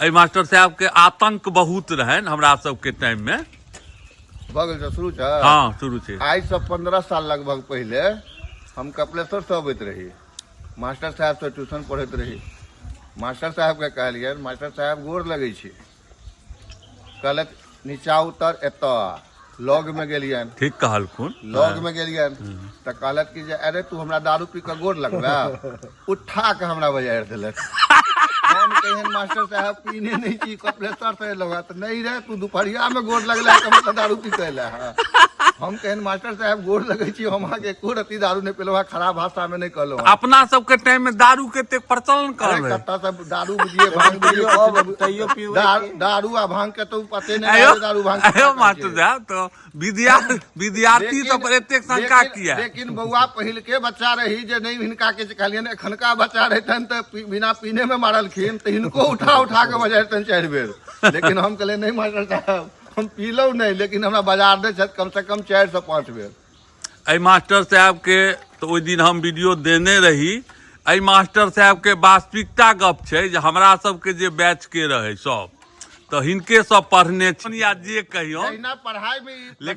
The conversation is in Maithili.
एहि मास्टर साहबके आतंक बहुत रहनि हमरा सबके टाइममे। भऽ गेल छै, शुरू छै? हँ, शुरू छै। आइसँ 15 साल लगभग पहिले हम कपिलेश्वरसँ अबैत रही, मास्टर साहेबसँ ट्यूशन पढ़ैत रही। मास्टर साहेबके कहलियनि, मास्टर साहेब, गोर लगै छी। कहलक, नीचा उतर, एतऽ आ। लगमे गेलियनि। ठीक कहलखुन। लगमे गेलियनि तऽ कहलक कि जे अरे, तू हमरा दारू पी कऽ गोर लगबे? उठा कऽ हमरा बजारि देलक। हम कहियनि, मास्टर साहेब, पीने नहि छी, कपिलेश्वर से एलहुँ। तऽ नहि रे, तू दुपहरियामे गोर लगला तऽ मतलब दारू पी कऽ एला हँ। हम कहियनि, मास्टर साहेब, गोर लगै छी, हम अहाँके एको रत्ती दारू नहि पिलहुँ हँ, खराब भाषामे नहि कहलहुँ हँ। अपना सबके टाइम में दारू के एतेक प्रचलन अरे कर रहे। कतऽ सब दारू बुझिए, भांग बुझिए, तैयो किछु अब नहि। तैयो पीबै दारू आ भांग के तऽ पते नहि आयो रहै, दारू भांग आयो केकरा कहै मास्टर छै। साहब, तऽ विद्यार्थी सब पर एतेक शंका किया? लेकिन बौआ, पहिलके बच्चा रही जे नहि हिनका किछु कहलियनि। एखनका बच्चा रहितनि तऽ बिना पीने मे मारलखिन तऽ हिनको उठा उठा के बजारितनि 4 बेर। लेकिन हम कहलियै, नहि मास्टर साहब, हम पीलहुँ नहि, लेकिन हमरा बजार दै छथि कम से कम 4 से 5 बेर। एहि मास्टर साहबके तऽ ओहि दिन हम वीडियो देने रही। एहि मास्टर साहबके वास्तविकता गप छै जे हमरा सबके जे बैचके रहै सब तऽ हिनके सब पढ़ने छी या जे कहियौ। जहिना पढ़ाइमे ई लेकिन